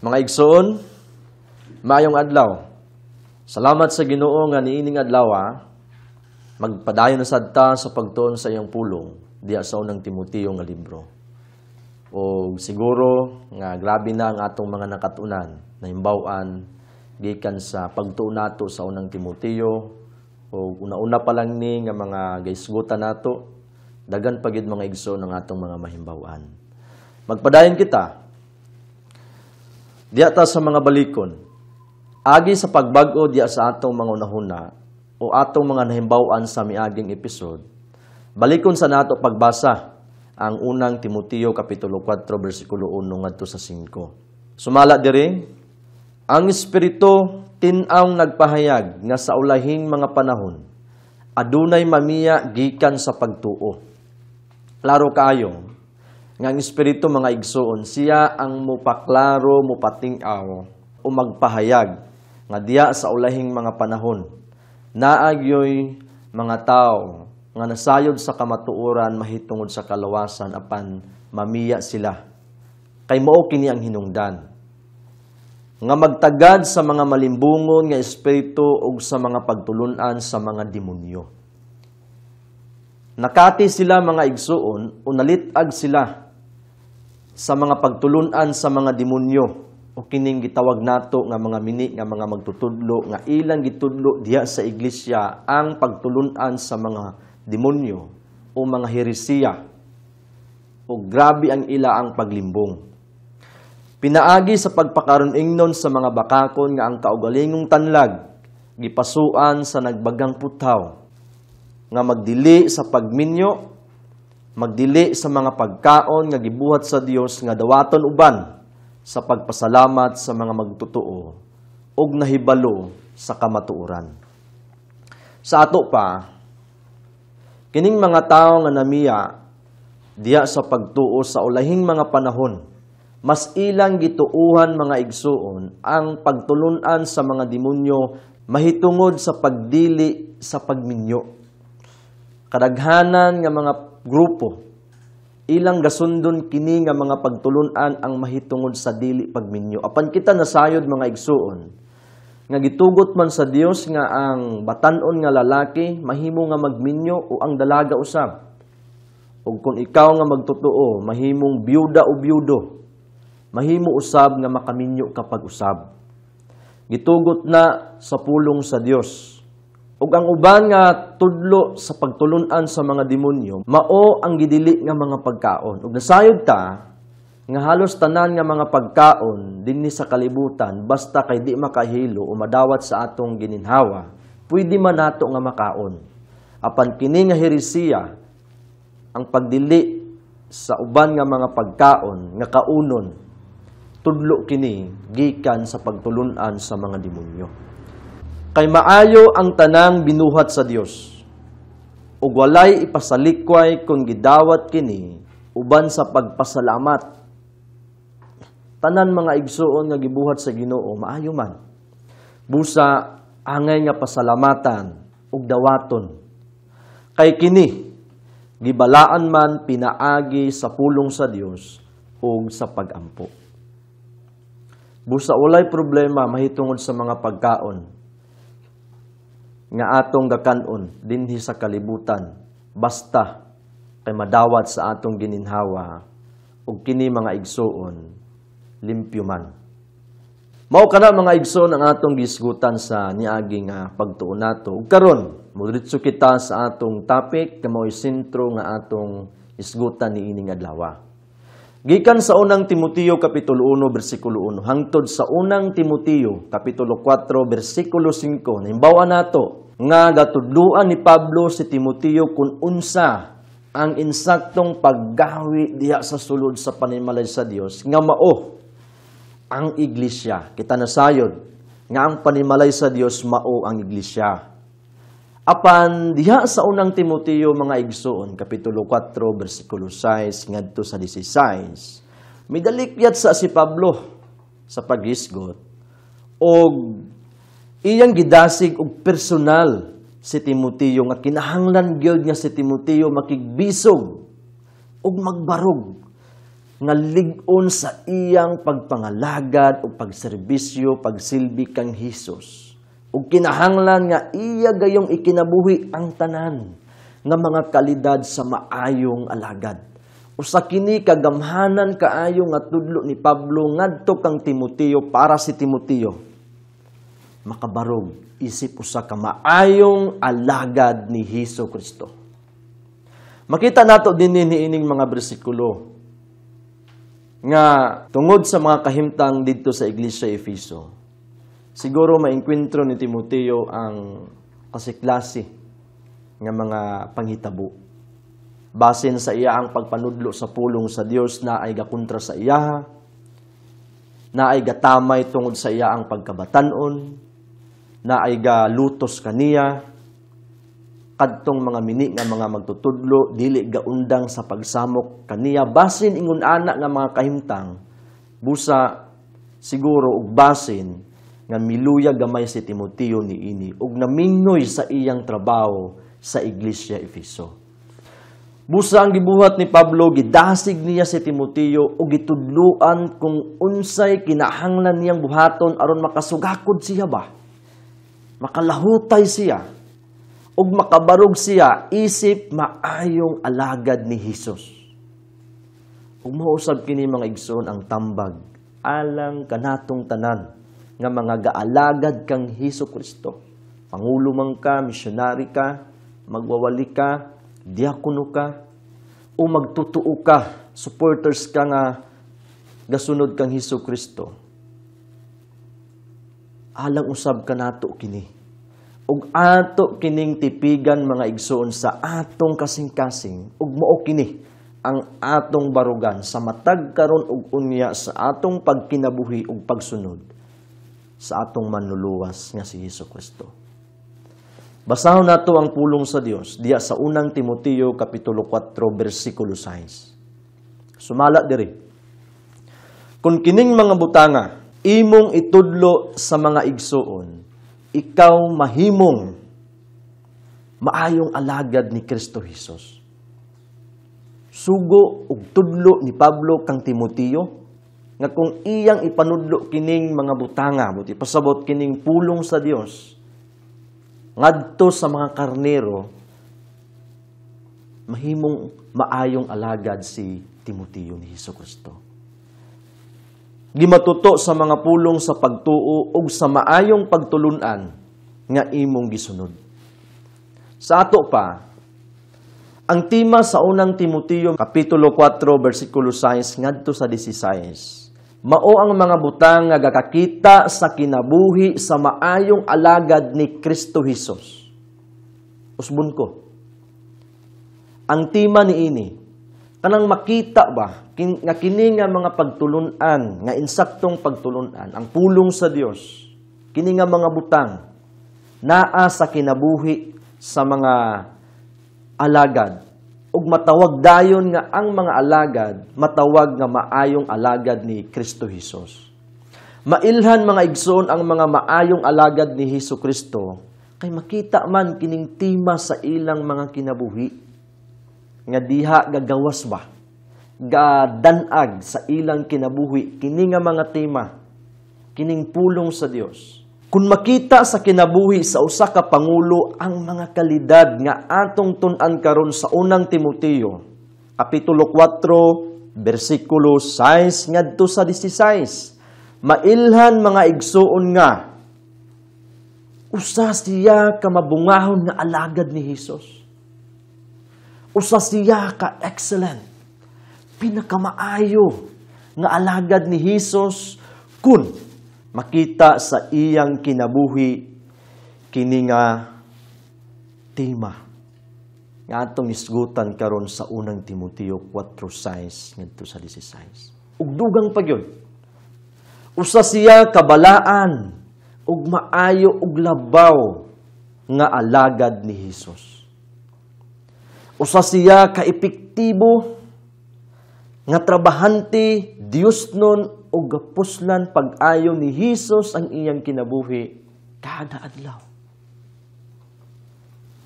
Mga igsoon, maayong adlaw. Salamat sa Ginoo nga niining adlaw, magpadayon na sad ta sa pagtuon sa iyang pulong diya sa Unang Timoteo nga libro. O siguro nga grabe na ang atong mga nakatunan, nahimbaw-an gikan sa pagtuon nato sa Unang Timoteo o una-una pa lang ni nga mga gaisgutan nato, dagan pa gyud, mga igsoon, ang atong mga mahimbaw-an. Magpadayon kita diya ta sa mga balikon. Agi sa pagbag-o diya sa atong mga unahuna o atong mga nahimbaw-an sa miaging episode, balikon sa nato pagbasa ang Unang Timoteo kapitulo 4 bersikulo 1 ngadto sa 5. Sumala diri, ang Espiritu tin-aw nagpahayag nga sa ulahing mga panahon adunay mamiya gikan sa pagtuo. Klaro kaayo nga ang Espiritu, mga igsoon, siya ang mupaklaro, mupating-aw o magpahayag nga diya sa ulahing mga panahon naagyoy mga tao nga nasayod sa kamatuoran mahitungod sa kalawasan, apan mamiya sila kay mao kini ang hinungdan nga magtagad sa mga malimbungon nga espiritu ug sa mga pagtulun-an sa mga demonyo. Nakati sila, mga igsuon, o nalit-ag sila sa mga pagtulun-an sa mga demonyo o kining gitawag nato nga mga mini nga mga magtutudlo nga ilang gitudlo diha sa iglesia ang pagtulun-an sa mga demonyo o mga heresiya, o grabe ang ila ang paglimbong. Pinaagi sa pagpakaron-ingnon sa mga bakakon nga ang kaugalingong tanlag gipasuan sa nagbagang puthaw nga magdili sa pagminyo, magdili sa mga pagkaon nga gibuhat sa Dios nga dawaton uban sa pagpasalamat sa mga magtotoo ug nahibalo sa kamatuoran. Sa ato pa, kining mga tawo nga namiya diya sa pagtuo sa ulahing mga panahon, mas ilang gituuhan, mga igsuon, ang pagtulun-an sa mga demonyo mahitungod sa pagdili sa pagminyo. Kadaghanan nga mga grupo ilang gasundon kini nga mga pagtulun-an ang mahitungod sa dili pagminyo. Apan kita nasayod, mga igsuon, nga gitugot man sa Dios nga ang batan-on nga lalaki mahimo nga magminyo o ang dalaga usab. Ug kung ikaw nga magtotoo mahimong byuda o byudo, mahimo usab nga makaminyo kapag usab. Gitugot na sa pulong sa Dios. Ug ang uban nga tudlo sa pagtulun-an sa mga demonyo mao ang gidili nga mga pagkaon. Ug nasayod ta nga halos tanan nga mga pagkaon dinhi sa kalibutan, basta kay di makahilo o madawat sa atong gininhawa, pwede man nato nga makaon. Apan kini nga heresiya, ang pagdili sa uban nga mga pagkaon nga kaunon, tudlo kini gikan sa pagtulun-an sa mga demonyo. Kay maayo ang tanang binuhat sa Dios, ug walay ipasalikway kung gidawat kini uban sa pagpasalamat. Tanan, mga igsuon, nga gibuhat sa Ginoo maayo man. Busa angay nga pasalamatan ug dawaton. Kay kini gibalaan man pinaagi sa pulong sa Dios ug sa pagampo. Busa walay problema mahitungod sa mga pagkaon nga atong gakan-on dinhi sa kalibutan, basta kay madawat sa atong gininhawa ug kini, mga igsuon, limpyo man. Mao kana, mga igsoon, ang atong gisgutan sa niagi nga pagtuon nato. Ug karon modiretso kita sa atong topic nga mao'y sentro nga atong isgutan niining adlaw. Gikan sa Unang Timoteo kapitulo 1 bersikulo 1 hangtod sa Unang Timoteo kapitulo 4 bersikulo 5, nahimbaw nato nga gatudluan ni Pablo si Timoteo kung unsa ang insaktong paggawi diha sa sulod sa panimalay sa Dios nga mao ang iglesia. Kita nasayod nga ang panimalay sa Dios mao ang iglesia. Apan diha sa Unang Timoteo, mga igsoon, kapitulo 4 bersikulo 6 ngadto sa 16, midalikyat sa si Pablo sa paghisgot og iyang gidasig og personal si Timoteo nga kinahanglan gyud nga si Timoteo makigbisog og magbarog nga lig-on sa iyang pagpangalagad o pagserbisyo, pagsilbi kang Hesus. Ug kinahanglan nga iya gayong ikinabuhi ang tanan nga mga kalidad sa maayong alagad. Usa kini kagamhanan kaayo nga tudlo ni Pablo ngadto kang Timoteo para si Timoteo makabarog isip usa ka maayong alagad ni Hesus Kristo. Makita nato dinhi niining mga bersikulo nga tungod sa mga kahimtang didto sa Iglesia Efeso, siguro maengkwentro ni Timoteo ang kasiklase nga mga panghitabo. Basin sa iya ang pagpanudlo sa pulong sa Dios na ay gakontra sa iyaha, na ay gatamay tungod sa iya ang pagkabatanon, na ay galutos kaniya, kadtong mga mini nga mga magtutudlo dili gaundang sa pagsamok kaniya, basin ingon ana nga mga kahimtang, busa siguro og basin nga miluya gamay si Timoteo niini ug namingnoy sa iyang trabaho sa Iglesia Efeso. Busa ang gibuhat ni Pablo, gidasig niya si Timoteo ug gitudluan kung unsay kinahanglan niyang buhaton aron makasugakod siya ba, makalahutay siya, ug makabarog siya isip maayong alagad ni Hesus. Ug mausab kini mga igsoon ang tambag alang kanatong tanan nga mga gaalagad kang Hesus Kristo. Pangulo man ka, misyonary ka, magwawali ka, diakono ka, o magtutuo ka, supporters ka nga gasunod kang Hesus Kristo. Alang usab kanato kini. Ug ato kining tipigan mga igsoon sa atong kasing-kasing, ug mao kini ang atong barugan sa matag karon ug unya sa atong pagkinabuhi ug pagsunod sa atong manluluwas nga si Hesus Kristo. Basahon nato ang pulong sa Dios diya sa unang Timoteo kapitulo 4 bersikulo 6. Sumala diri. Kung kining mga butanga imong itudlo sa mga igsoon, ikaw mahimong maayong alagad ni Kristo Hesus. Sugo ug tudlo ni Pablo kang Timoteo nga kung iyang ipanudlo kining mga butanga, buti pasabot kining pulong sa Dios ngadto sa mga karnero, mahimong maayong alagad si Timoteo ni Hesus Kristo. Gimatuto sa mga pulong sa pagtuo ug sa maayong pagtulunan nga imong gisunod. Sa ato pa, ang tema sa unang Timoteo kapitulo 4 bersikulo 6 ngadto sa 16, mao ang mga butang nga gakakita sa kinabuhi sa maayong alagad ni Kristo Hesus. Usbon ko. Ang tema niini, kanang makita ba nga kini nga mga pagtulunan, nga insaktong pagtulunan, ang pulong sa Dios, kini nga mga butang naa sa kinabuhi sa mga alagad, ug matawag dayon nga ang mga alagad matawag nga maayong alagad ni Kristo Hesus. Mailhan mga igsoon ang mga maayong alagad ni Hesus Kristo kay makita man kining tema sa ilang mga kinabuhi nga diha gagawas ba, gadanag sa ilang kinabuhi kini nga mga tema, kining pulong sa Dios. Kung makita sa kinabuhi sa usa ka pangulo ang mga kalidad nga atong tun-an karon sa unang Timoteo kapitulo 4 bersikulo 6 ngadto sa 16, mailhan mga igsoon nga usa siya ka mabungahon nga alagad ni Hesus. Usa siya ka excellent, pinakamaayo nga alagad ni Hesus kun makita sa iyang kinabuhi kini nga tema nga atong isgutan karon sa unang Timoteo 4:6 ngadto sa 16. Ug dugang pa gyud, usa siya kabalaan ug maayo ug labaw nga alagad ni Hesus. Usa siya ka epektibo nga trabahante Dios nun ug gapuslan pag-ayo ni Hesus ang iyang kinabuhi kada adlaw.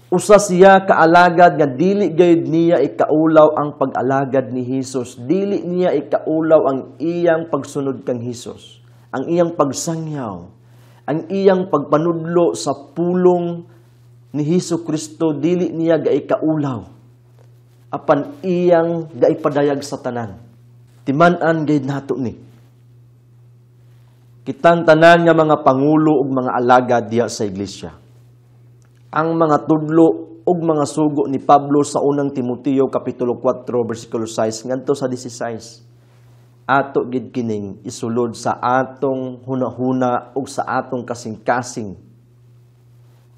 Usa siya kaalagad nga dili gayud niya ikaulaw ang pag-alagad ni Hesus. Dili niya ikaulaw ang iyang pagsunod kang Hesus, ang iyang pagsangyaw, ang iyang pagpanudlo sa pulong ni Hesus Kristo, dili niya gaikaulaw. Apan iyang gaipadayag sa tanan. Timan-an gayud nato ni. Kitang tanan nga mga pangulo ug mga alagad diha sa iglesia. Ang mga tudlo ug mga sugo ni Pablo sa unang Timoteo kapitulo 4 bersikulo 6 ngadto sa 16. Ato gid kining isulod sa atong hunahuna ug sa atong kasing-kasing.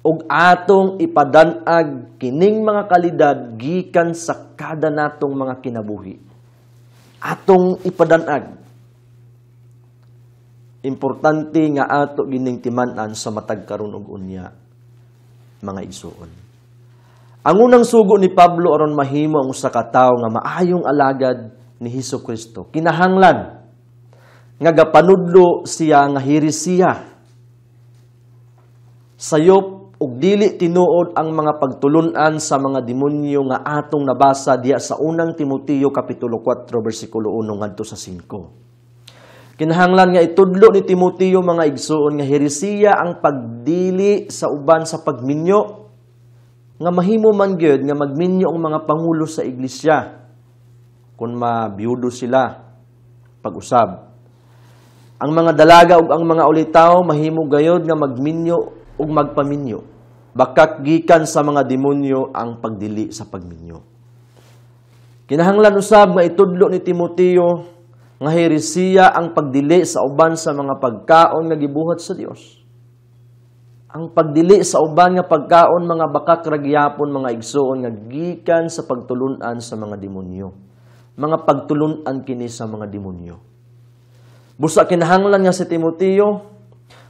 Ug atong ipadanag kining mga kalidad gikan sa kada natong mga kinabuhi. Atong ipadanag. Importante nga ato gining timan-an sa matag karon ug unya, mga igsuon. Ang unang sugo ni Pablo aron mahimo ang usa ka tawo nga maayong alagad ni Hesus Kristo, kinahanglan nga gapanudlo siya nga heresiya, sayop ug dili tinuod ang mga pagtulun-an sa mga demonyo nga atong nabasa diha sa unang Timoteo kapitulo 4 bersikulo 1 ngadto sa 5. Kinahanglan nga itudlo ni Timoteo, mga igsuon, nga heresiya ang pagdili sa uban sa pagminyo, nga mahimo man gyud nga magminyo ang mga pangulo sa iglesia kung mabiyudo sila pag-usab. Ang mga dalaga ug ang mga ulitaw mahimo gayod nga magminyo ug magpaminyo. Bakak gikan sa mga demonyo ang pagdili sa pagminyo. Kinahanglan usab nga itudlo ni Timoteo nga heresiya ang pagdili sa uban sa mga pagkaon nga gibuhat sa Dios. Ang pagdili sa uban nga pagkaon mga bakak ra gihapon, mga igsuon, nga gikan sa pagtulun-an sa mga demonyo. Mga pagtulun-an kini sa mga demonyo. Busa kinahanglan nga si Timoteo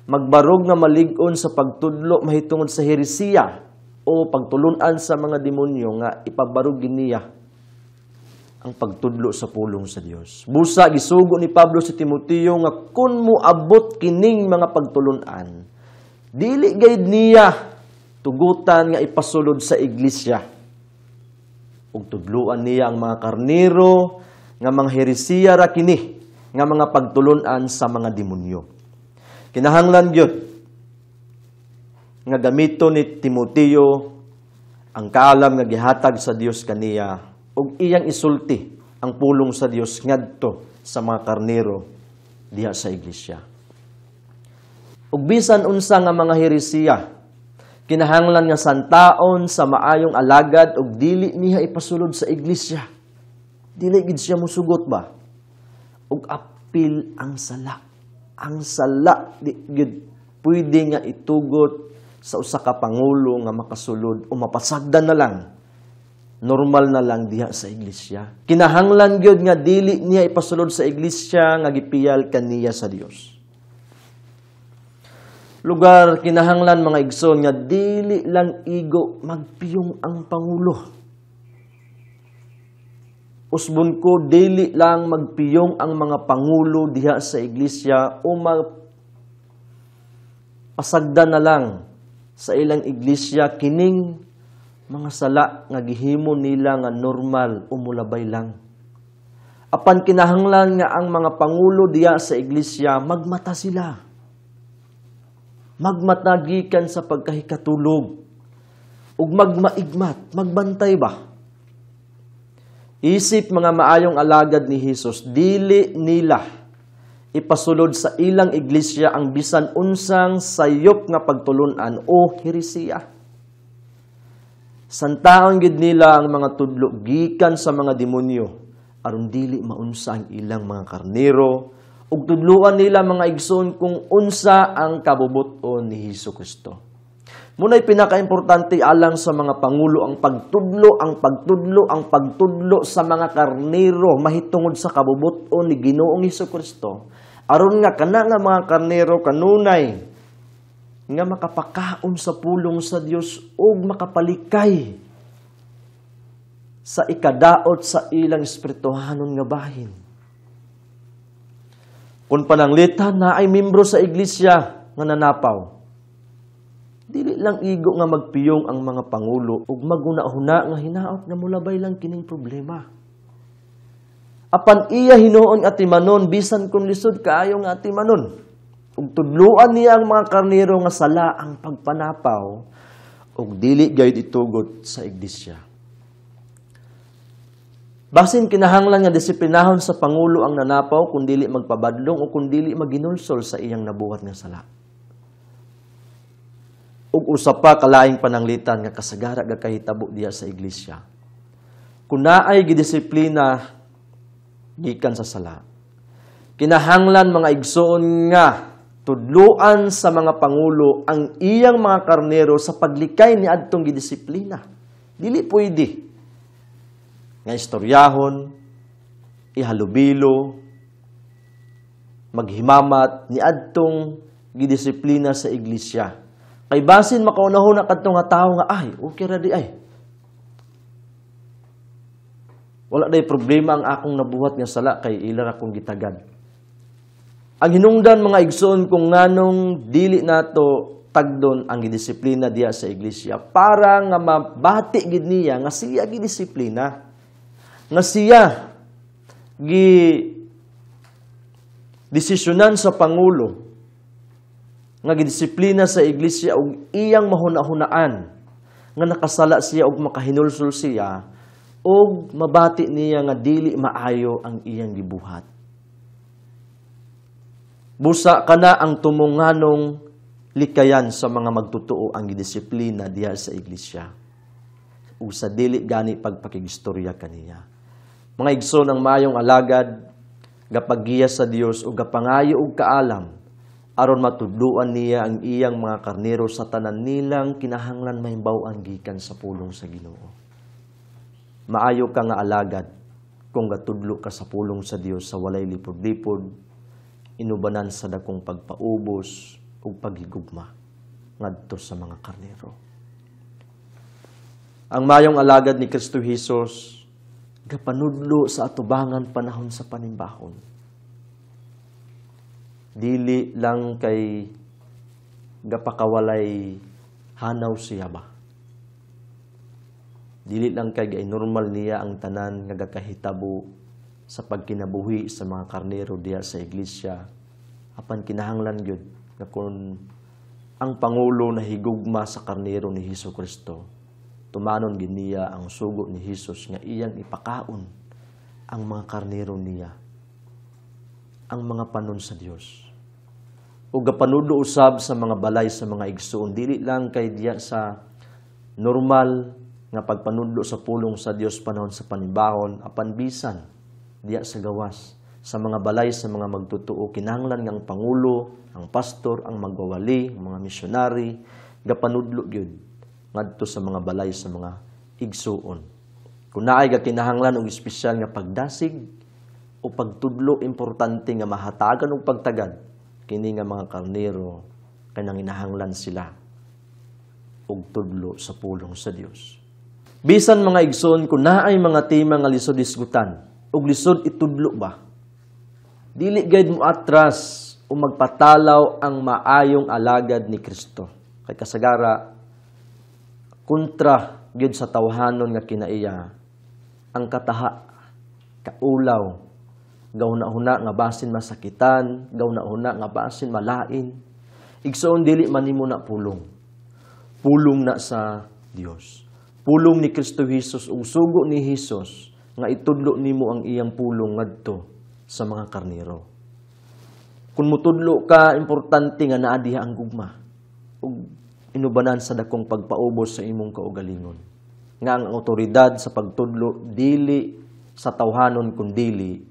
magbarog nga malig-on sa pagtudlo mahitungod sa heresiya o pagtulun-an sa mga demonyo nga ipabarog niya ang pagtudlo sa pulong sa Dios. Busa gisugo ni Pablo si Timoteo nga kun moabot kining mga pagtulun-an, dili gayud niya tugutan nga ipasulod sa iglesia. Ug tudluan niya ang mga karnero nga mga heresiya ra kini nga mga pagtulun-an sa mga demonyo. Kinahanglan gyud nga gamito ni Timoteo ang kaalam nga gihatag sa Dios kaniya ug iyang isulti ang pulong sa Dios ngadto sa mga karnero diha sa iglesia. Ug bisan unsa nga mga heresiya, kinahanglan nga santaon sa maayong alagad ug dili niya ipasulod sa iglesia. Dili gid siya musugot ba? Ug apil ang sala. Ang sala di gid pwede nga itugot sa usa ka pangulo nga makasulod o mapasagdan na lang, normal na lang diha sa iglesia. Kinahanglan gyud nga dili niya ipasulod sa iglesia nga gipiyal kaniya sa Dios. Lugar kinahanglan, mga igsoon, nga dili lang igo magpiyong ang pangulo. Usbon ko, dili lang magpiyong ang mga pangulo diha sa iglesia o magpasagdan na lang sa ilang iglesia kining mga sala nga gihimo nila nga normal o mulabay lang. Apan kinahanglan nga ang mga pangulo diya sa iglesia magmata sila. Magmata gikan sa pagkahikatulog ug magmaigmat, magbantay ba? Isip mga maayong alagad ni Hesus, dili nila ipasulod sa ilang iglesia ang bisan unsang sayop nga pagtulun-an o heresiya. Santaon gid nila ang mga tudlo gikan sa mga demonyo aron dili maunsa ang ilang mga karnero ug tudluan nila, mga igsoon, kung unsa ang kabubut-on ni Hesus Kristo. Muna'y pinakaimportante alang sa mga pangulo ang pagtudlo, ang pagtudlo, ang pagtudlo sa mga karnero mahitungod sa kabubut-on ni Ginoong Hesus Kristo. Aron nga kana nga mga karnero kanunay nga makapakaon sa pulong sa Dios ug makapalikay sa ikadaot sa ilang espirituhanon nga bahin. Kung pananglitan na ay membro sa iglesia nga nanapaw, Dili lang igo nga magpiyong ang mga pangulo ug maghuna-huna nga hinaot nga mulabay lang kining problema. Apan iya hinuon atimanon bisan kung lisod kaayo nga atimanon. Ug tudluan niya ang mga karnero nga sala ang pagpanapaw ug dili gayud itugot sa iglesia. Basin kinahanglan nga disiplinahon sa pangulo ang nanapaw kung dili magpabadlong o kung dili maginulsol sa iyang nabuhat nga sala. Ug usa pa kalaing pananglitan nga kasagara gakahitabo diya sa iglesia. Kung naay gidisiplina gikan sa sala, kinahanglan, mga igsoon, nga tudluan sa mga pangulo ang iyang mga karnero sa paglikay ni adtong gidisiplina. Dili pwede nga istoryahon, ihalubilo, maghimamat ni adtong gidisiplina sa iglesia. Kay basin makaunahon na kadtong nga tawo nga ay, okay ra di ay. Wala day problema ang akong nabuhat nga sala kay ila ra kong gitagad. Ang hinungdan, mga igsoon, kung nganong dili nato tagdon ang gidisiplina diya sa iglesia para nga mabati gid niya nga siya gidisiplina, nga siya gi desisyonan sa pangulo nga gidisiplina sa iglesia og iyang mahuna-hunaan nga nakasala siya og makahinulsol siya og mabati niya nga dili maayo ang iyang gibuhat. Busa kana ang tumunganong likayan sa mga magtotoo ang gidisiplina diha sa iglesia ug sa dili gani pagpakigistorya kaniya. Mga igsoon, ang maayong alagad gapaggiya sa Dios ug gapangayo og kaalam aron matudloan niya ang iyang mga karnero sa tanan nilang kinahanglan mahibaw-an gikan sa pulong sa Ginoo. Maayo ka nga alagad kung gatudlo ka sa pulong sa Dios sa walay lipod-lipod, inubanan sa dakong pagpaubos ug paghigugma ngadto sa mga karnero. Ang mayong alagad ni Kristo Jesus gapanudlo sa atubangan panahon sa panimbahon. Dili lang kay gapakawalay hanaw siya ba. Dili lang kay normal niya ang tanan nga gakahitabo sa pagkinabuhi sa mga karnero diha sa iglesia. Apan kinahanglan gyud nga kun ang pangulo nahigugma sa karnero ni Hesus Kristo, tumanon gid niya ang sugo ni Hesus nga iyang ipakaon ang mga karnero niya, ang mga panon sa Dios. Ug gapanudlo usab sa mga balay sa mga igsoon, dili lang kay diya sa normal nga pagpanudlo sa pulong sa Dios panahon sa panimbahon, apan bisan diya sa gawas, sa mga balay sa mga magtotoo, kinahanglan nga ang pangulo, ang pastor, ang magwawali, ang mga misyonary gapanudlo gyud ngadto sa mga balay sa mga igsuon. Kung naay gakinahanglan og espesyal nga pagdasig o pagtudlo, importante nga mahatagan og pagtagad kini nga mga karnero kay nanginahanglan sila og tudlo sa pulong sa Dios. Bisan, mga igsoon, kung naay mga tema nga lisod isgutan ug lisod itudlo ba, dili gayud mo atras o magpatalaw ang maayong alagad ni Kristo. Kay kasagara kontra gyud sa tawhanon nga kinaiya ang kataha, kaulaw, gahuna-huna nga basin masakitan, gahuna-huna nga basin malain. Igsoon, dili man nimo na pulong. Pulong na sa Dios. Pulong ni Kristo Jesus ug sugo ni Hesus nga itudlo nimo ang iyang pulong ngadto sa mga karnero. Kung mutudlo ka, importante nga naa diha ang gugma ug inubanan sa dakong pagpaubos sa imong kaugalingon. Nga ang otoridad sa pagtudlo dili sa tawhanon kundili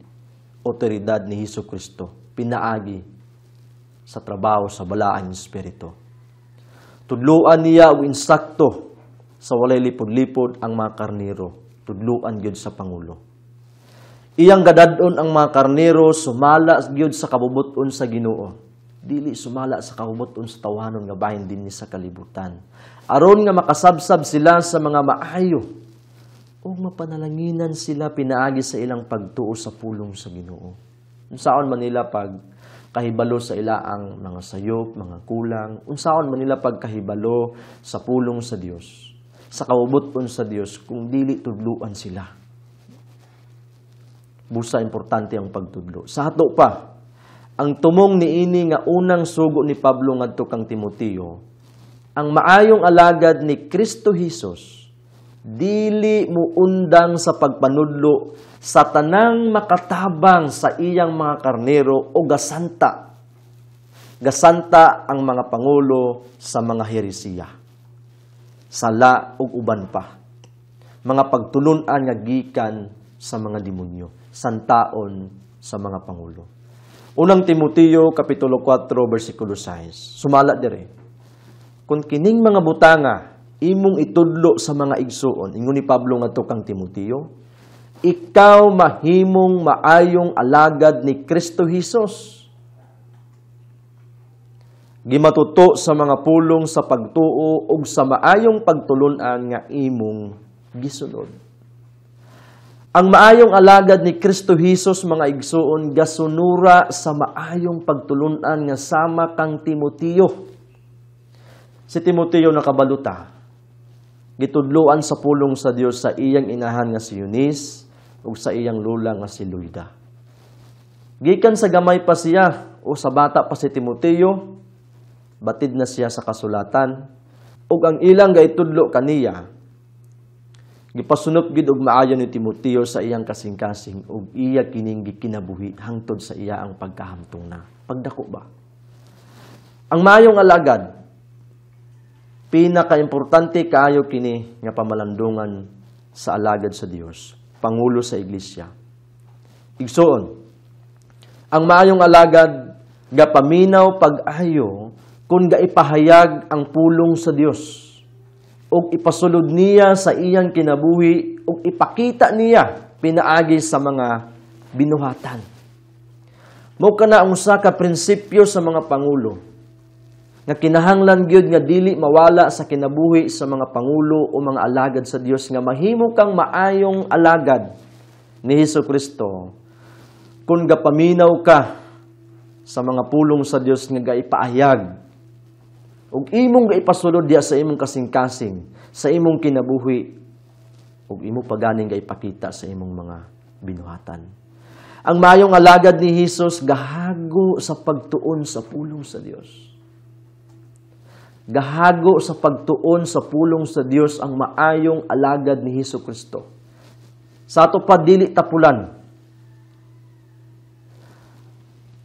otoridad ni Hesus Kristo pinaagi sa trabaho sa Balaang Espiritu. Tudluan niya og insakto sa walay lipod-lipod ang mga karnero. Tudluan gyud sa pangulo. Iyang gadad-on ang mga karnero sumala gyud sa kabubut-on sa Ginoo. Dili sumala sa kabubut-on sa tawhanon nga bahin dinhi sa kalibutan. Aron nga makasabsab sila sa mga maayo o mapanalanginan sila pinaagi sa ilang pagtuo sa pulong sa Ginoo. Unsaon man nila pag Kahibalo sa ilaang mga sayop, mga kulang, unsaon man nila pagkahibalo sa pulong sa Dios, sa kaubuton sa Dios kung dili tudluan sila? Busa importante ang pagtudlo. Sa ato pa, ang tumong niini nga unang sugo ni Pablo ngadto kang Timoteo, ang maayong alagad ni Kristo Jesus dili muundang sa pagpanudlo sa tanang makatabang sa iyang mga karnero o gasanta. Gasanta ang mga pangulo sa mga heresiya, sala ug uban pa, mga pagtulun-an nga gikan sa mga demonyo, santaon sa mga pangulo. Unang Timoteo kapitulo 4 bersikulo 6. Sumala dire. Kung kining mga butanga imong itudlo sa mga igsuon, ingon ni Pablo ngadto kang Timoteo, ikaw mahimong maayong alagad ni Kristo Jesus, gimatuto sa mga pulong sa pagtuo ug sa maayong pagtulun-an nga imong gisunod. Ang maayong alagad ni Kristo Jesus, mga igsuon, gasunura sa maayong pagtulun-an nga sama kang Timoteo. Si Timoteo nakabaluta, gitudloan sa pulong sa Dios sa iyang inahan nga si Eunice ug sa iyang lola nga si Loida. Gikan sa gamay pa siya o sa bata pa si Timoteo, batid na siya sa kasulatan ug ang ilang gaitudlo kaniya gipasunop gid og maayo ni Timoteo sa iyang kasing-kasing ug iya kining gikinabuhi hangtod sa iya ang pagkahamtong na. Pagdako ba? Ang maayong alagad, pinakaimportante kaayo kini nga pamalandungan sa alagad sa Dios, pangulo sa iglesia. Igsuon, ang maayong alagad gapaminaw pag-ayo kung gaipahayag ang pulong sa Dios ug ipasulod niya sa iyang kinabuhi ug ipakita niya pinaagi sa mga binuhatan. Mao kana ang usa ka prinsipyo sa mga pangulo nga kinahanglan gyud nga dili mawala sa kinabuhi sa mga pangulo o mga alagad sa Dios, nga mahimo kang maayong alagad ni Hesus Kristo kung gapaminaw ka sa mga pulong sa Dios nga gaipaayag ug imong gaipasulod diya sa imong kasing-kasing, sa imong kinabuhi, ug imo paganing gaipakita sa imong mga binuhatan. Ang maayong alagad ni Hesus gahago sa pagtuon sa pulong sa Dios. Gahago sa pagtuon sa pulong sa Dios ang maayong alagad ni Hesus Kristo. Sa ato pa dili tapulan.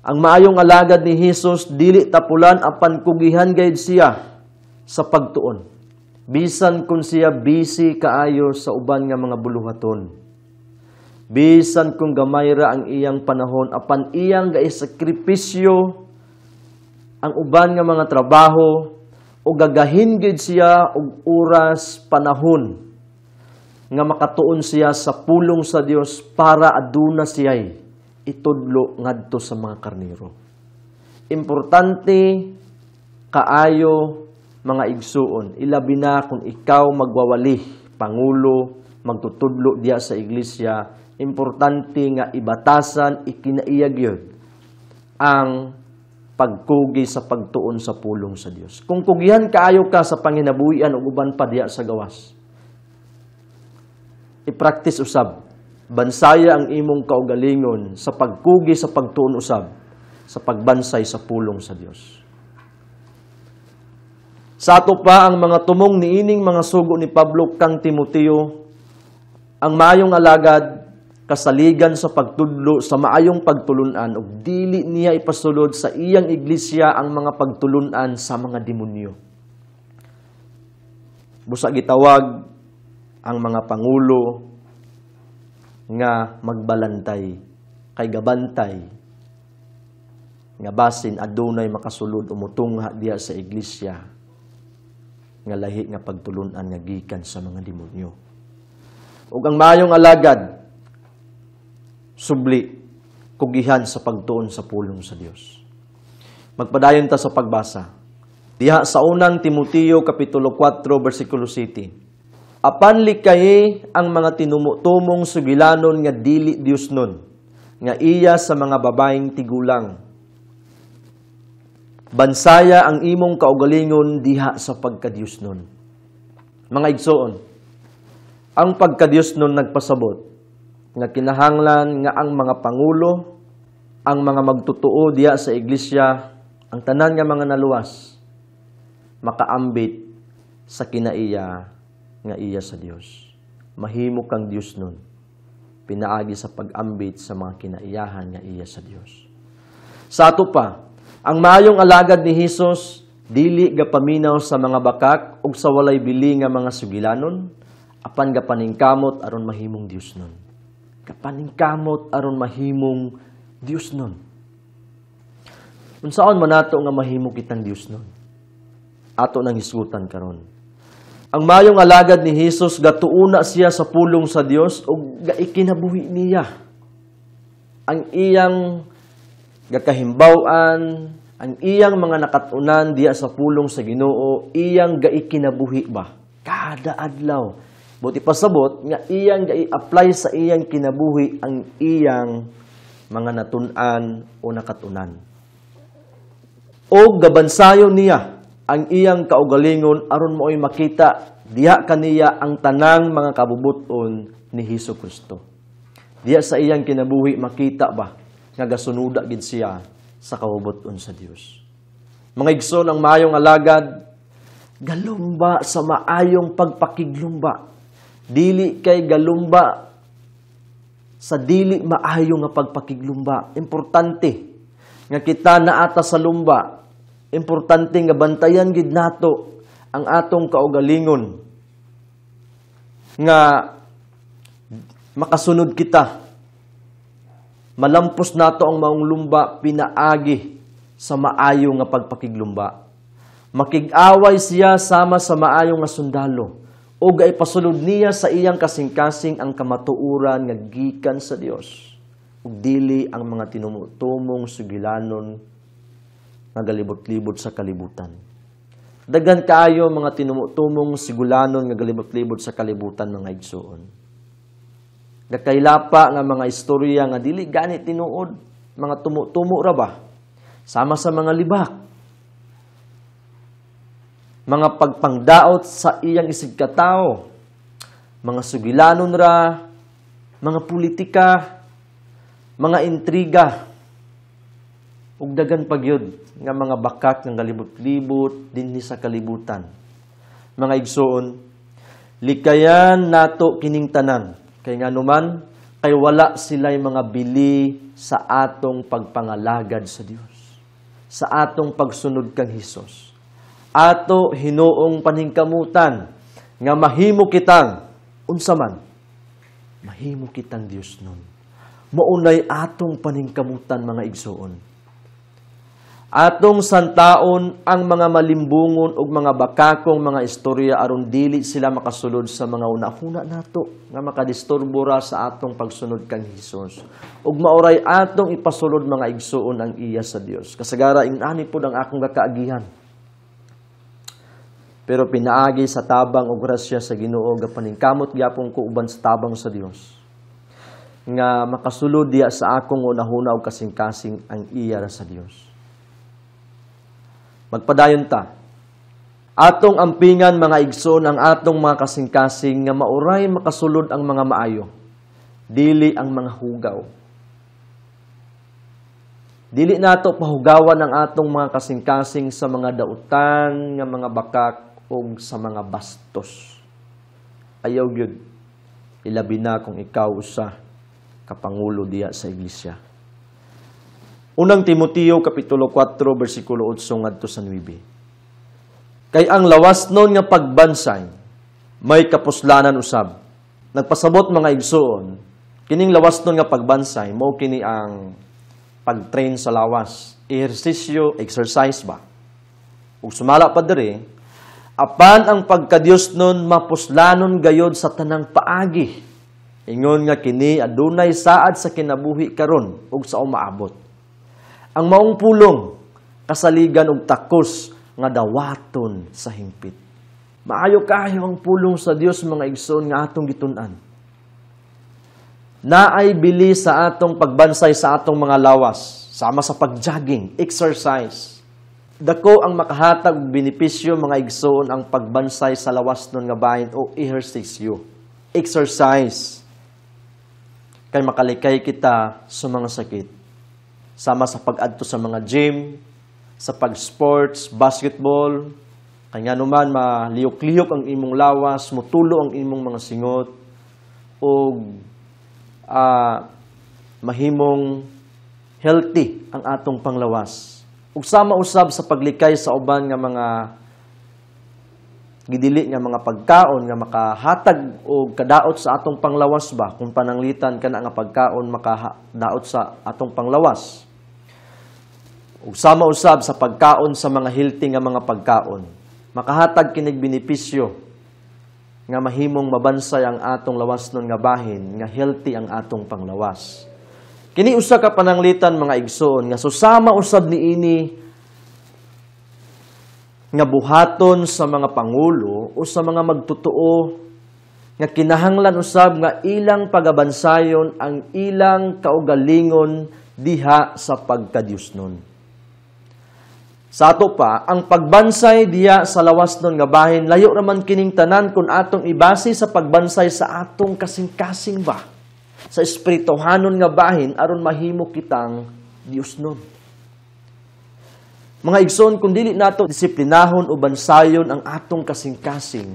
Ang maayong alagad ni Hesus dili tapulan apan kugihan gayud siya sa pagtuon. Bisan kung siya busy kaayo sa uban nga mga buluhaton. Bisan kung gamay ra ang iyang panahon apan iyang gaisakripisyo ang uban nga mga trabaho o gagahin gid siya og oras, panahon nga makatuon siya sa pulong sa Dios para aduna siya'y itudlo ngadto sa mga karnero. Importante kaayo, mga igsuon, ilabi na kung ikaw magwawali, pangulo, magtutudlo diya sa iglesia, importante nga ibatasan, ikinaiyag yun ang pagkugi sa pagtuon sa pulong sa Dios. Kung kugihan kaayo ka sa panginabuhian ug uban pa diya sa gawas, i-practice usab. Bansaya ang imong kaugalingon sa pagkugi sa pagtuon usab, sa pagbansay sa pulong sa Dios. Sa ato pa ang mga tumong niining mga sugo ni Pablo kang Timoteo, ang maayong alagad kasaligan sa pagtudlo sa maayong pagtulunan ug dili niya ipasulod sa iyang iglesia ang mga pagtulunan sa mga demonyo. Busa gitawag ang mga pangulo nga magbalantay kay gabantay nga basin adunay makasulod o mutungha diya sa iglesia nga lahi nga pagtulunan nga gikan sa mga demonyo. Ug ang maayong alagad subli kugihan sa pagtuon sa pulong sa Dios. Magpadayon ta sa pagbasa. Diha sa unang Timoteo kapitulo 4 bersikulo 7. Apan likaye ang mga tinumutumong sugilanon nga dili Dios nun, nga iya sa mga babaeng tigulang. Bansaya ang imong kaugalingon diha sa pagkadiyosnon. Mga igsoon, ang pagkadiyosnon nagpasabot nga kinahanglan nga ang mga pangulo, ang mga magtutuo diha sa iglesia, ang tanan nga mga naluwas, makaambit sa kinaiya nga iya sa Dios. Mahimo kang Dios nun pinaagi sa pag-ambit sa mga kinaiyahan nga iya sa Dios. Sa ato pa, ang maayong alagad ni Hesus dili gapaminaw sa mga bakak ug sa walay bili nga mga sugilanon, apan gapaningkamot aron mahimong Dios nun. Gapaningkamot aron mahimong Dios nun. Unsaon man nato nga mahimo kitang Dios nun? Ato nang hisgutan karon. Ang maayong alagad ni Hesus gatuuna siya sa pulong sa Dios ug gaikinabuhi niya ang iyang gakahimbaw-an, ang iyang mga nakatunan diya sa pulong sa Ginoo, iyang gaikinabuhi ba kada adlaw. Buti pasabot nga iyang gai-apply sa iyang kinabuhi ang iyang mga natun-an o nakatunan. O gabansayon niya ang iyang kaugalingon aron mooy makita diha kaniya ang tanang mga kabubuton ni Hesus Kristo. Diha sa iyang kinabuhi makita ba nga gasunuda gid siya sa kabubuton sa Dios. Mga igsoon, ang maayong alagad galumba sa maayong pagpakiglumba. Dili kay galumba sa dili maayo nga pagpakiglumba. Importante nga kita naata sa lumba. Importante nga bantayan gid nato ang atong kaugalingon nga makasunod kita. Malampos nato ang maong lumba pinaagi sa maayo nga pagpakiglumba. Makig-away siya sama sa maayo nga sundalo o gaipasulod niya sa iyang kasing-kasing ang kamatuoran nga gikan sa Dios ug dili ang mga tinumutumong sugilanon nga galibot-libot sa kalibutan. Daghan kaayo mga tinumutumong sigulanon nga galibot-libot sa kalibutan, mga igsoon. Nakailapa nga mga istorya nga dili gani tinuod, mga tumo-tumo ra ba? Sama sa mga libak. Mga pagpangdaot sa iyang isigkatao, mga sugilanon ra, mga politika, mga intriga, ug daghan pa gyud nga mga bakak nga galibot-libot dinhi sa kalibutan. Mga igsoon, likayan nato kining tanan kay nganuman kay wala sila'y mga bili sa atong pagpangalagad sa Dios, sa atong pagsunod kang Hesus. Ato hinuong paningkamutan nga mahimo kitang unsa man, mahimo kitang Dios nun. Maunay atong paningkamutan, mga igsoon. Atong santaon ang mga malimbungon ug mga bakakong mga istorya aron dili sila makasulod sa mga una-una nato nga makadisturbo ra sa atong pagsunod kang Hesus. Ug maoray atong ipasulod, mga igsoon, ang iya sa Dios. Kasagara ingani pod ang akong gakaagihan. Pero pinaagi sa tabang ug grasya sa Ginoo, gapaningkamot gyapon ko uban sa tabang sa Dios nga makasulod diya sa akong unahuna ug kasing-kasing ang iya ra sa Dios. Magpadayon ta. Atong ampingan, mga igsoon, ang atong mga kasing-kasing nga mauray makasulod ang mga maayo, dili ang mga hugaw. Dili nato pahugawan ang atong mga kasing-kasing sa mga dautan nga mga bakak ug sa mga bastos. Ayaw gyud. Ilabi na kung ikaw usa ka pangulo diya sa iglesia. Unang Timoteo kapitulo 4 bersikulo 8 ngadto sa 9. Kay ang lawas nun nga pagbansay may kapuslanan usab. Nagpasabot, mga igsoon, kining lawas nun nga pagbansay mao kini ang pag-train sa lawas, ehersisyo, exercise ba. Ug sumala pa diri, apan ang pagkadiyos nun mapuslanon gayod sa tanang paagi. Ingon nga kini adunay saad sa kinabuhi karon ug sa umaabot. Ang maong pulong kasaligan og takos nga dawaton sa hingpit. Maayo kaayo ang pulong sa Dios, mga igsoon, nga atong gitun-an. Naay bili sa atong pagbansay sa atong mga lawas, sama sa pag-jogging, exercise. Dako ang makahatag og benepisyo, mga igsoon, ang pagbansay sa lawas nun nga bahin o ehersisyo. Exercise. Kay makalikay kita sa mga sakit. Sama sa pag-adto sa mga gym, sa pag-sports, basketball, kay ngano man malihok-lihok ang imong lawas, mutulo ang imong mga singot, ug mahimong healthy ang atong panglawas. Ug sama usab sa paglikay sa uban nga mga gidili nga mga pagkaon nga makahatag og kadaot sa atong panglawas ba, kung pananglitan kana nga pagkaon makadaot sa atong panglawas. Ug sama usab sa pagkaon sa mga healthy nga mga pagkaon, makahatag kinig benepisyo nga mahimong mabansay ang atong lawas nun nga bahin, nga healthy ang atong panglawas. Kini usa ka pananglitan, mga igsoon, nga susama usab niini nga buhaton sa mga pangulo o sa mga magtotoo nga kinahanglan usab nga ilang pagabansayon ang ilang kaugalingon diha sa pagkadiyosnon. Sa ato pa, ang pagbansay diha sa lawas nun nga bahin, layo raman kining tanan kung atong ibase sa pagbansay sa atong kasing-kasing ba, sa espirituhanon nga bahin aron mahimo kitang Diyosnon. Mga igsoon, kung dili nato disiplinahon o bansayon ang atong kasing-kasing,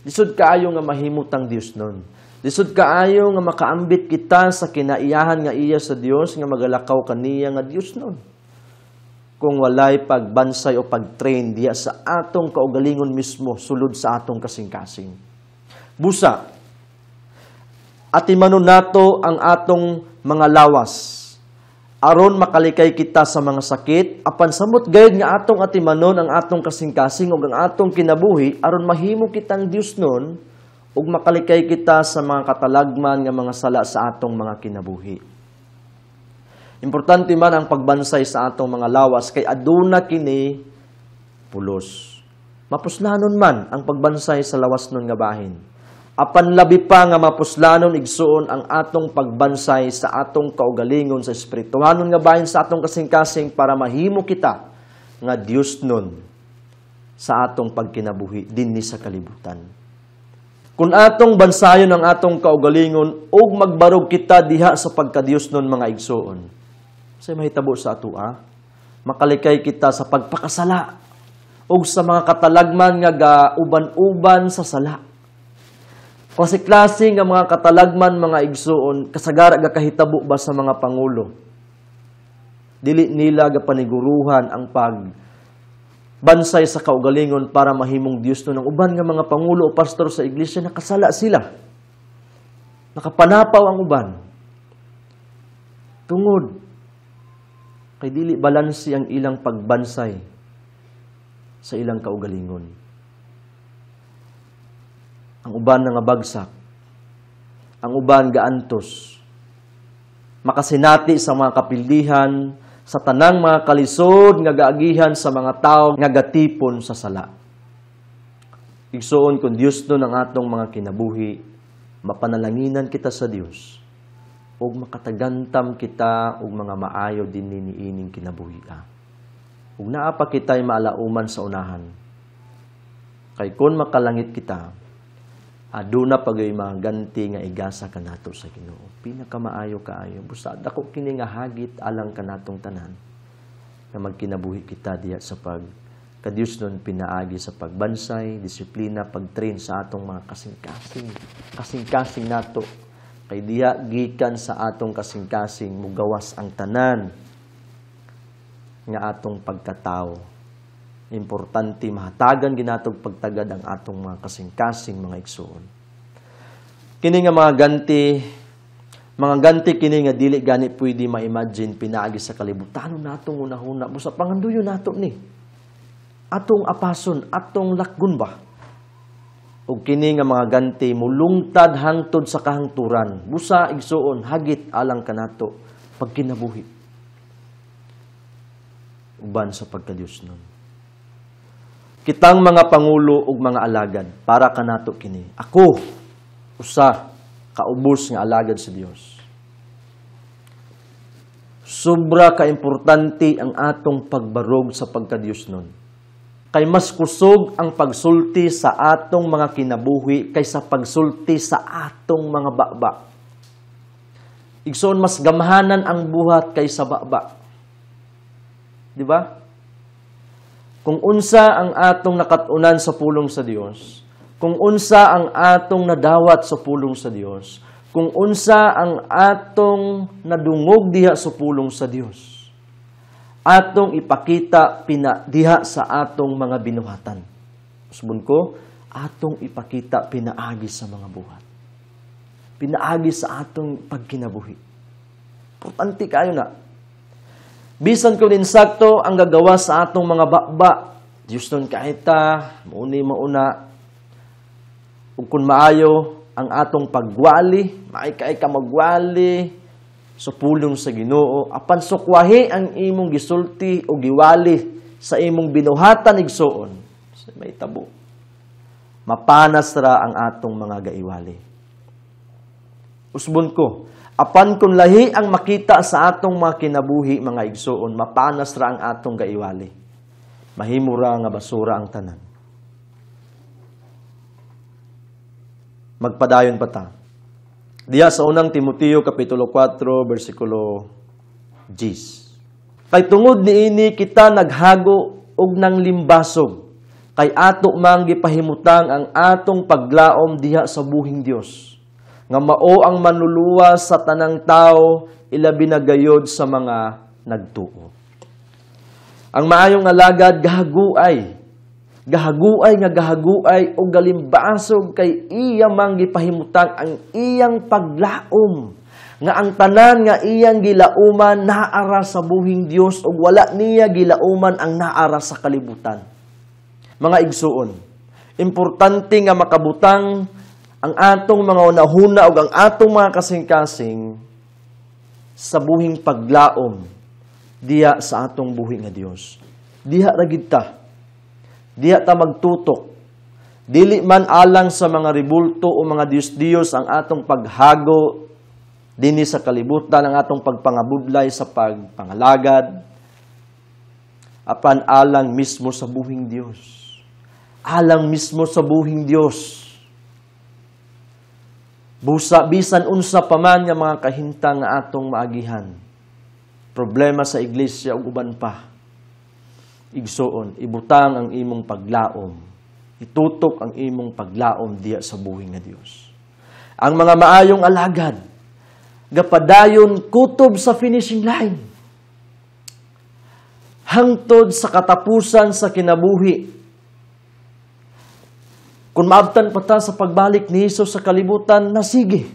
lisod kaayo nga mahimo tang Diyosnon. Lisod kaayo nga makaambit kita sa kinaiyahan nga iya sa Dios nga magalakaw kaniya nga Diyosnon, kung walay pagbansay o pagtrain diya sa atong kaugalingon mismo sulod sa atong kasing-kasing. Busa, atimanon nato ang atong mga lawas aron makalikay kita sa mga sakit, apan samot gayud nga atong atimanon ang atong kasing-kasing ug ang atong kinabuhi aron mahimo kitang Diosnon ug makalikay kita sa mga katalagman nga mga sala sa atong mga kinabuhi. Importante man ang pagbansay sa atong mga lawas kay aduna kini pulos. Mapuslanon man ang pagbansay sa lawas nun nga bahin. Apan labi pa nga mapuslanon, igsuon, ang atong pagbansay sa atong kaugalingon sa espirituhanon nga bahin sa atong kasing-kasing para mahimo kita nga Dios nun sa atong pagkinabuhi dinhi sa kalibutan. Kung atong bansayon ang atong kaugalingon ug magbarog kita diha sa pagkadiyos nun, mga igsuon, say mahitabo sa atoa, makalikay kita sa pagpakasala ug sa mga katalagman nga gauban-uban sa sala. Klase-klase nga mga katalagman, mga igsuon, kasagara gakahitabo ba sa mga pangulo. Dili nila gapaniguruhan ang pag bansay sa kaugalingon para mahimong Dios no ng uban nga mga pangulo o pastor sa iglesia. Nakasala sila. Nakapanapaw ang uban. Tungod kay dili balanse ang ilang pagbansay sa ilang kaugalingon. Ang uban nangabagsak, ang uban gaantos, makasinati sa mga kapildihan, sa tanang mga kalisod nga gaagihan sa mga tawo nga gatipon sa sala. Igsuon, kung Dios no ang atong mga kinabuhi, mapanalanginan kita sa Dios ug makatagantam kita og mga maayo din niining kinabuhi. Ug naa pa kita'y maalauman sa unahan. Kay kun makalangit kita, aduna pagay mga ganti nga igasa kanato sa Ginoo. Pinakamaayo kaayo. Busa dako kini nga hagit alang kanatong tanan nga magkinabuhi kita diha sa pag kadiyos nun pinaagi sa pagbansay, disiplina, pagtrain sa atong mga kasing-kasing. Kasing-kasing nato. Kay diha gikan sa atong kasing-kasing mugawas ang tanan nga atong pagkatao. Importante mahatagan ginatog pagtagad ang atong mga kasing-kasing, mga igsuon. Kini nga mga ganti kini nga dili gani pwede ma-imagine pinaagi sa kalibutan natong unahuna. Busa panganduyo nato ni. Atong apason, atong lakgun ba? Ug kini nga mga ganti mulungtad hangtod sa kahangturan. Busa igsuon, hagit alang kanato pagkinabuhi uban sa pagkadiyos nun. Kitang mga pangulo ug mga alagad, para kanato kini. Ako, usa kaubos nga alagad sa Dios. Sobra ka-importante ang atong pagbarog sa pagka-Diyos nun. Kay mas kusog ang pagsulti sa atong mga kinabuhi kaysa pagsulti sa atong mga baba. Igsoon, mas gamhanan ang buhat kaysa baba. Di ba? Kung unsa ang atong nakat-unan sa pulong sa Dios, kung unsa ang atong nadawat sa pulong sa Dios, kung unsa ang atong nadungog diha sa pulong sa Dios, atong ipakita pina diha sa atong mga binuhatan. Usbon ko, atong ipakita pinaagi sa mga buhat. Pinaagi sa atong pagkinabuhi. Importante kayo na. Bisan kung insakto ang gagawa sa atong mga baba, Diyos nun kahita, mauni mauna, ug kung maayo ang atong pagwali, maay ka magwali sa pulong sa Ginoo, apan sukwahi ang imong gisulti o giwali sa imong binuhatan igsuon, may tabo. Mapanas ra ang atong mga gaiwali. Usbon ko, apan kung lahi ang makita sa atong mga kinabuhi, mga igsuon, mapanas ra ang atong gaiwali. Mahimo ra nga basura ang tanan. Magpadayon pa ta. Diya sa unang Timoteo kapitulo 4 bersikulo 10. Kay tungod niini kita naghago og nang limbasog, kay ato mang gipahimutang ang atong paglaom diha sa buhing Dios, nga mao ang manluluwas sa tanang tao, ilabi na gayod sa mga nagtuo. Ang maayong alagad gahaguay, gahaguay nga gahaguay o galimbasog kay iya mang gipahimutang ang iyang paglaom, nga ang tanan nga iyang gilauman naara sa buhing Dios ug wala niya gilauman ang naara sa kalibutan. Mga igsuon, importante nga makabutang ang atong mga hunahuna ug ang atong mga kasing-kasing sa buhing paglaom diha sa atong buhi nga Dios. Diha ra gid ta. Diha ta magtutok. Dili man alang sa mga ribulto o mga Diyos-Diyos ang atong paghago dinhi sa kalibutan, ang atong pagpangabudlay sa pagpangalagad, apan alang mismo sa buhing Dios. Alang mismo sa buhing Dios. Busa, bisan unsa pa man nga mga kahintang nga atong maagihan, problema sa iglesia ug uban pa, igsuon, ibutang ang imong paglaom, itutok ang imong paglaom diha sa buhi nga Dios. Ang mga maayong alagad gapadayon kutob sa finishing line, hangtod sa katapusan sa kinabuhi. Kung maabtan pa ta sa pagbalik ni Hesus sa kalibutan, na sige,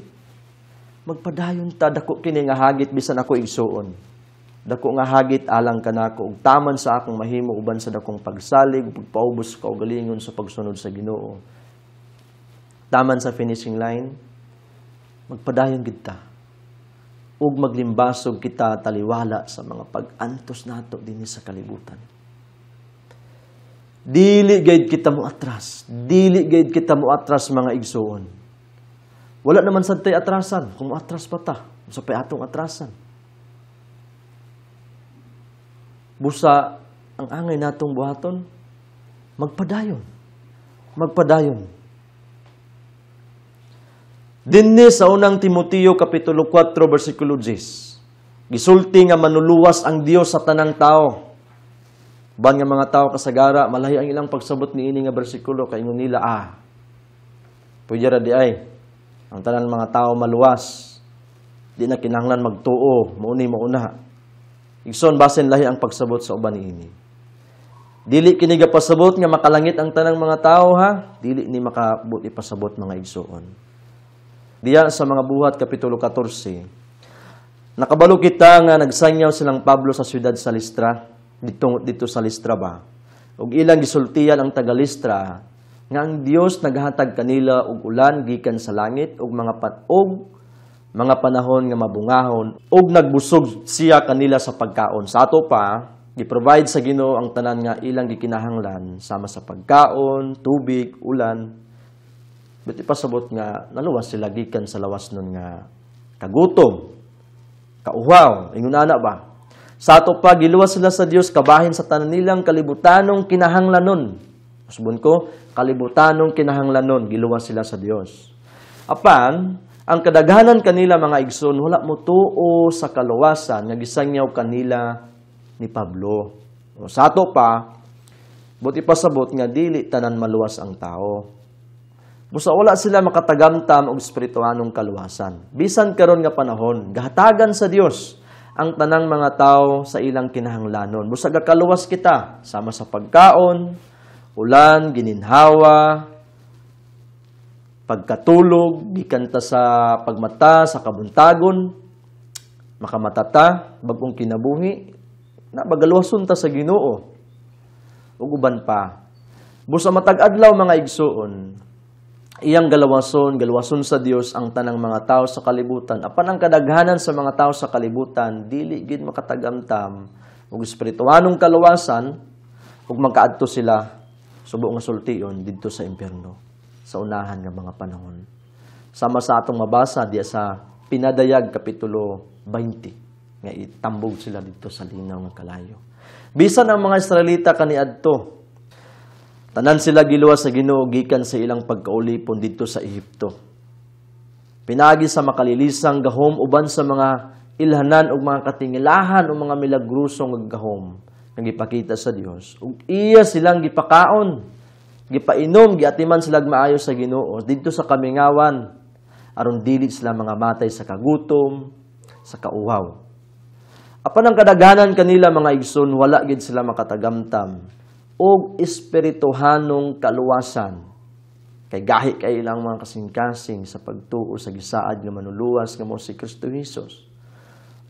magpadayon ta. Dako kini nga hagit bisan ako igsuon. Dako nga hagit alang kanako ug taman sa akong mahimo uban sa dakong pagsalig ug pagpaubos sa kaugalingon sa pagsunod sa Ginoo. Taman sa finishing line, magpadayon gid ta ug maglimbasog kita taliwala sa mga pag-antos nato dinhi sa kalibutan. Dili gayud kita mo atras. Dili gayud kita mo atras, mga igsuon. Wala naman sad tay atrasan. Kung atras pa ta, unsa pay atong atrasan? Busa ang angay natong buhaton, magpadayon. Magpadayon. Dinhi sa unang Timoteo kapitulo 4 bersikulo 10. Gisulti nga manuluwas ang Dios sa tanang tao. Ban nga mga tao kasagara, malahi ang ilang pagsabot niini nga bersikulo kay ingon nila, pwede ra di ay ang tanan mga tao maluwas. Di na kinahanglan magtuo, mauni mauna. Igsoon, basin lahi ang pagsabot sa uban niini. Dili kini gapasabot nga makalangit ang tanang mga tao, ha. Dili ni makabot ipasabot, mga igsoon. Diya sa mga Buhat kapitulo 14, nakabalo kita nga nagsanyaw silang Pablo sa siyudad sa Listra, dito sa Listra ba. Ug ilang gisultian ang taga Listra nga ang Dios naghatag kanila og ulan gikan sa langit ug mga panahon nga mabungahon ug nagbusog siya kanila sa pagkaon. Sa ato pa, gi-provide sa Ginoo ang tanan nga ilang gikinahanglan sama sa pagkaon, tubig, ulan. But ipasabot nga naluwas sila gikan sa lawas nun nga kagutom, Kauhaw, ingon ana ba? Sa ato pa, giluwas sila sa Dios kabahin sa tanan nilang kalibutanong kinahanglanon. Usbon ko, kalibutanong kinahanglanon, giluwas sila sa Dios. Apan, ang kadaghanan kanila mga igsoon, wala motuo sa kaluwasan nga gisangyaw kanila ni Pablo. O, sa ato pa, buti pasabot nga dili tanan maluwas ang tao. Busa wala sila makatagamtam og espirituanong kaluwasan. Bisan karon nga panahon, gahatagan sa Dios ang tanang mga tao sa ilang kinahanglanon. Busa gakaluwas kita sama sa pagkaon, ulan, gininhawa, pagkatulog, gikan ta sa pagmata, sa kabuntagon, makamatata, bag-ong kinabuhi, na bagaluwason ta sa Ginoo. Ug uban pa. Busa matag adlaw mga igsuon, iyang galawason, galawason sa Dios ang tanang mga tao sa kalibutan. Apan ang kadaghanan sa mga tao sa kalibutan, dili gid makatagamtam og espirituanong kaluwasan ug magkaadto sila subo nga sultion didto sa impyerno sa unahan nga mga panahon. Sama sa atong mabasa diya sa Pinadayag kapitulo 20 nga itambog sila didto sa linaw nga kalayo. Bisan ang mga Israelita kaniadto, tanan sila giluwas sa Ginoo gikan sa ilang pagkaulipon didto sa Ehipto. Pinagi sa makalilisang gahom uban sa mga ilhanan ug mga katingilahan o mga milagrosong gahom nga gipakita sa Dios. Ug iya silang gipakaon, gipainom, giatiman sila maayo sa Ginoo didto sa kamingawan aron dili sila mga matay sa kagutom, sa kauhaw. Apan ang kadaghanan kanila mga igsoon, wala gid sila makatagamtam og espirituhanong kaluwasan. Kay gahi kay ilang mga kasing-kasing sa pagtuo sa gisaad nga manuluwas nga mao si Kristo Jesus.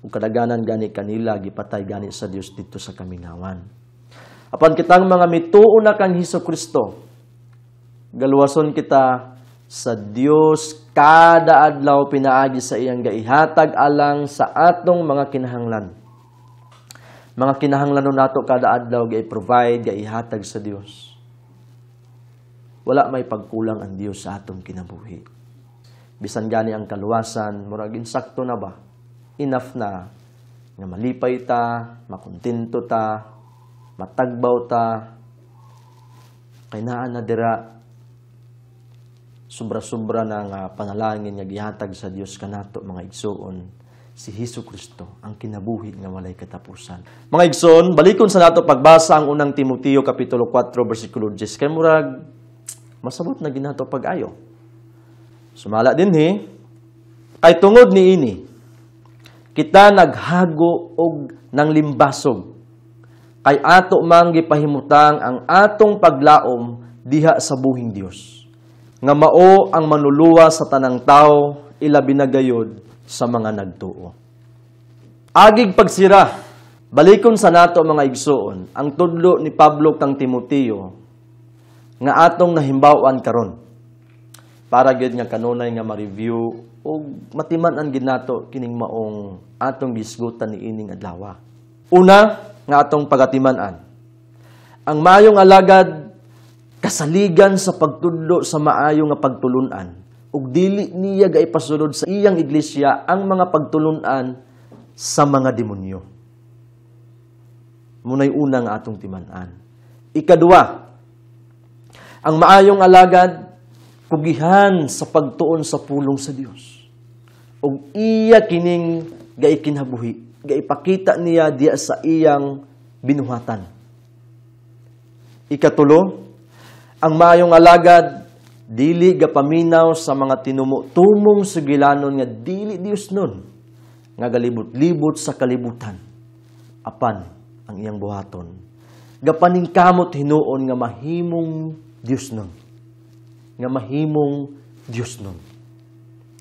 Ug kadaghanan gani kanila gipatay gani sa Dios didto sa kamingawan. Apan kitang mga mituo na kang Hesus Kristo, galuwason kita sa Dios kada adlaw pinaagi sa iyang gaihatag alang sa atong mga kinahanglan. Mga kinahanglanon nato kada adlaw gai-provide, gaihatag sa Dios. Wala may pagkulang ang Dios sa atong kinabuhi. Bisan gani ang kaluwasan, murag insakto na ba? Enough na nga malipay ta, makontento ta, matagbaw ta. Kay naa na dira sobra-sobra na nga panalangin nga gihatag sa Dios kanato mga igsoon, si Hesus Kristo ang kinabuhi nga walay katapusan. Mga igsoon, balikon sa nato pagbasa ang unang Timoteo kapitulo 4 bersikulo 10. Kay murag masabot na ginato pag-ayo. Sumala dinhi, kay tungod niini kita naghago og nang limbasog, kay ato mang gipahimutang ang atong paglaom diha sa buhing Dios, nga mao ang manuluwas sa tanang tao, ilabi na gayod sa mga nagtuo. Agig pagsira, balikon sa nato mga igsoon ang tudlo ni Pablo kang Timoteo nga atong nahimbaw-an karon, para gyud nga kanunay nga ma-review ug matiman-an gid nato kining maong atong gisgutan niining adlaw. Una nga atong pagatiman-an, ang maayong alagad kasaligan sa pagtudlo sa maayo nga pagtulun-an, ug dili niya gaipasulod sa iyang iglesia ang mga pagtulun-an sa mga demonyo. Munay una nga atong timan-an. Ikaduha, ang maayong alagad kugihan sa pagtuon sa pulong sa Dios, ug iya kining gaikinabuhi, gaipakita niya diya sa iyang binuhatan. Ikatulo, ang maayong alagad dili gapaminaw sa mga tinumo-tumong sugilanon nga dili Dios nun, nga galibot-libot sa kalibutan. Apan ang iyang buhaton, gapaningkamot hinuon nga mahimong Dios nun, nga mahimong Dios nun.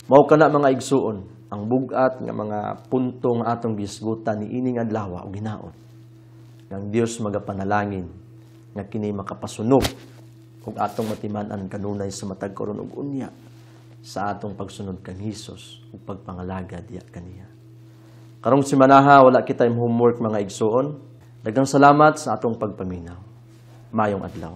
Mao kana mga igsuon ang bug-at nga mga punto nga atong gisgutan niining adlaw ug hinaot nga Dios magapanalangin nga kini makapasunog ug atong matiman-an kanunay sa matag karon ug unya sa atong pagsunod kang Hesus ug pagpangalaga diya kaniya. Karong simanaha wala kitay homework mga igsuon. Daghang salamat sa atong pagpaminaw. Maayong adlaw.